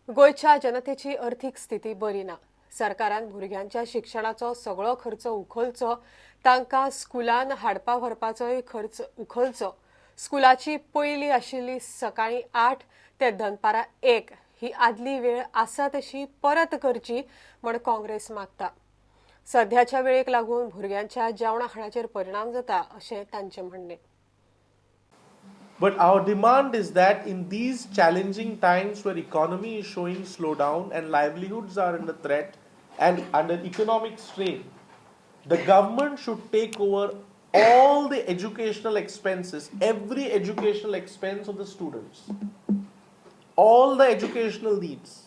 गोंयच्या जनतेची अर्थीक स्थिती बरी ना. सरकारान भुरग्यांच्या शिक्षणाचो सगळो खर्च उखलचो, तांकां स्कुलान हाडपा व्हरपाचोय खर्च उखलचो. स्कुलाची पयली आशिल्ली सकाळीं 8 ते दनपारां 1 ही आदली वेळ आसा तशी परत करची म्हण काँग्रेस मागता. सध्याच्या वेळेक लागून भुरग्यांच्या जेवणा खाणाचेर परिणाम जाता अशें तांचें म्हणणें. But our demand is that in these challenging times where economy is showing slowdown and livelihoods are under threat and under economic strain, the government should take over all the educational expenses, every educational expense of the students, all the educational needs,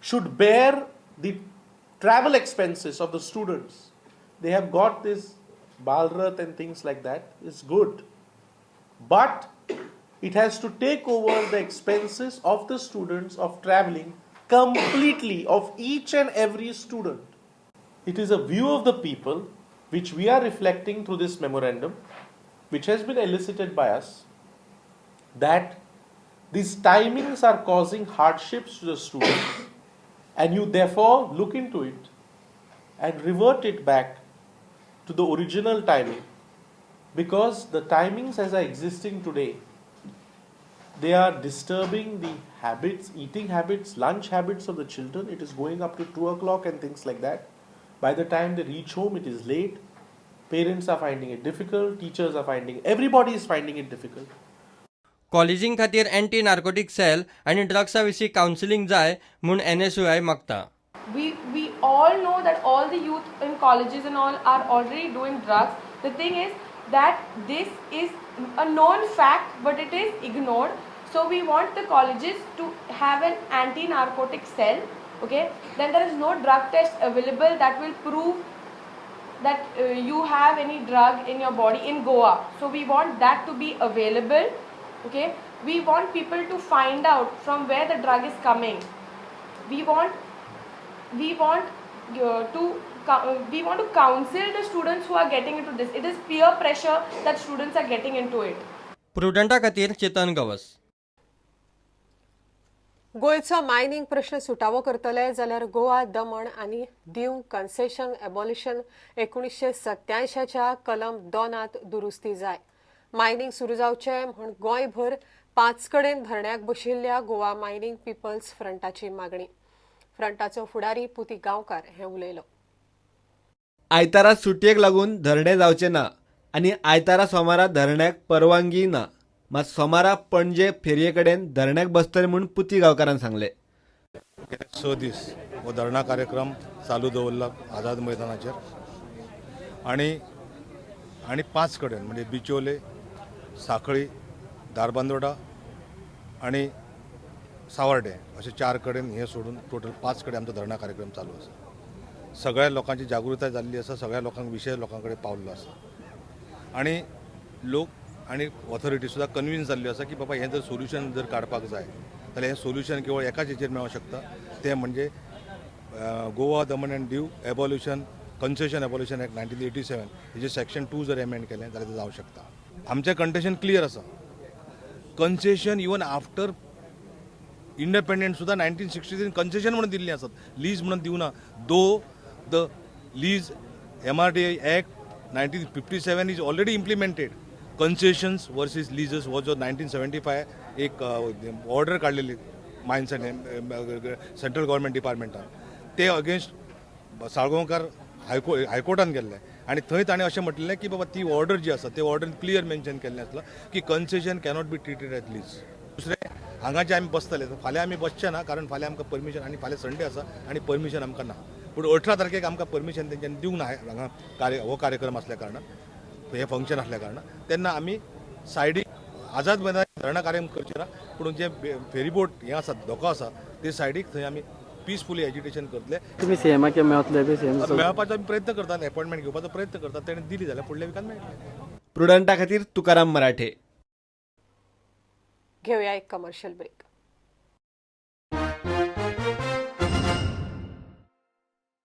should bear the travel expenses of the students. They have got this Balrath and things like that, it's good. But it has to take over the expenses of the students of traveling completely of each and every student. It is a view of the people which we are reflecting through this memorandum, which has been elicited by us, that these timings are causing hardships to the students, and you therefore look into it and revert it back to the original timing, because the timings as are existing today, they are disturbing the habits, eating habits, lunch habits of the children. It is going up to 2 o'clock and things like that. By the time they reach home, it is late. Parents are finding it difficult, teachers are finding, everybody is finding it difficult. कॉलेजीं खातीर anti narcotic sale आनी ड्रग्सा विशीं counselling जाय म्हूण NSUI मागता. We all know that all the youth in colleges and all are already doing drugs. The thing is that this is a known fact, but it is ignored. So we want the colleges to have an anti narcotic cell, okay? Then there is no drug test available that will prove that you have any drug in your body in Goa, so we want that to be available, okay? We want people to find out from where the drug is coming. We want to counsel the students who are getting into this. It is peer pressure that students are getting into it. प्रुडंटा खातीर चेतन गवस. गोंयचो mining प्रश्न सुटावो करतले जाल्यार गोवा, दमण आनी दीव concession abolition 1987च्या कलम 2त दुरुस्ती जाय. मायनिंग सुरू जावचें म्हूण गोंयभर पांच कडेन धरण्याक बशिल्ल्या गोवा मायनिंग पिपल्स फ्रंटाची मागणी. फ्रंटाचो फुडारी पुती गांवकार हे उलयलो. आयतारा सुटयेक लागून धरणें जावचें ना आनी आयतारा सोमारा धरण्याक परवानगी ना. मात सोमारा पणजे फेरये कडेन धरण्याक बसतले म्हूण पुती गांवकारान सांगलें. गेले 6 दीस हो धरणा कार्यक्रम चालू दवरला आझाद मैदानाचेर आनी आनी पांच कडेन, म्हणजे बिचोले, साखळी, धारबांदोडा आनी सावर्डे अशे चार कडेन, हे सोडून टोटल पांच कडेन आमचो धरणा कार्यक्रम चालू आसा. सगळ्या लोकांची जागृताय जाल्ली आसा, सगळ्या लोकांक विशय लोकां कडेन पावल्लो आसा आनी लोक आनी ऑथॉरिटी सुद्दां कन्विन्स जाल्ल्यो आसा की बाबा, हें जर सोल्युशन जर काडपाक जाय जाल्यार हें सोल्युशन केवळ एकाच हेचेर मेळोंक शकता, तें म्हणजे Goa Daman and Diu Abolition Concession Abolition Act 1987 हेजे सेक्शन 2 जर एमेंड केलें जाल्यार तें जावंक शकता. आमचें कंटेशन क्लियर आसा. कन्सेशन इवन आफ्टर इंडिपेंडंट सुद्दां 1963 कन्सेशन म्हणून दिल्लीं आसात, लीज म्हणून दिवना, though the lease MRD Act 1957 is already implemented. Concessions versus leases हो जो 1975 एक ऑर्डर काडलेली मायन्स अँड सेंट्रल गव्हर्मेंट डिपार्टमेंटान, ते अगेन्स्ट साळगांवकार हायकोर्टान गेल्ले आनी थंय ताणें अशें म्हटलें की बाबा, ती ऑर्डर जी आसा ते ऑर्डर क्लियर मेन्शन केल्लें आसलो की concession cannot be treated as lease. दुसरें, हांगा जे आमी बसतले, फाल्यां आमी बसचे ना, कारण फाल्यां आमकां परमिशन आनी फाल्यां संडे आसा आनी परमिशन आमकां ना. पूण 18 तारखेक आमकां परमिशन तेंच्यांनी दिवंक ना. हांगा कार्य हो कार्यक्रम आसल्या कारणान, हें फंक्शन आसल्या कारणान, तेन्ना आमी सायडीक आझाद मैदानार धरणा कार्यक्रम करचे ना, पूण जे फेरीबोट हें आसा, धोको आसा ते सायडीक, थंय आमी पिसफुली एजिटेशन करतले. तुमी सीएमाक मेळतले बी सीएम? मेळपाचो आमी प्रयत्न करतात, अपॉयंटमेंट घेवपाचो प्रयत्न करतात. तेणें दिली जाल्यार फुडल्या विकान मेळटले. प्रुडंटा खातीर तुकाराम मराठे. घेऊया एक कमर्शियल ब्रेक.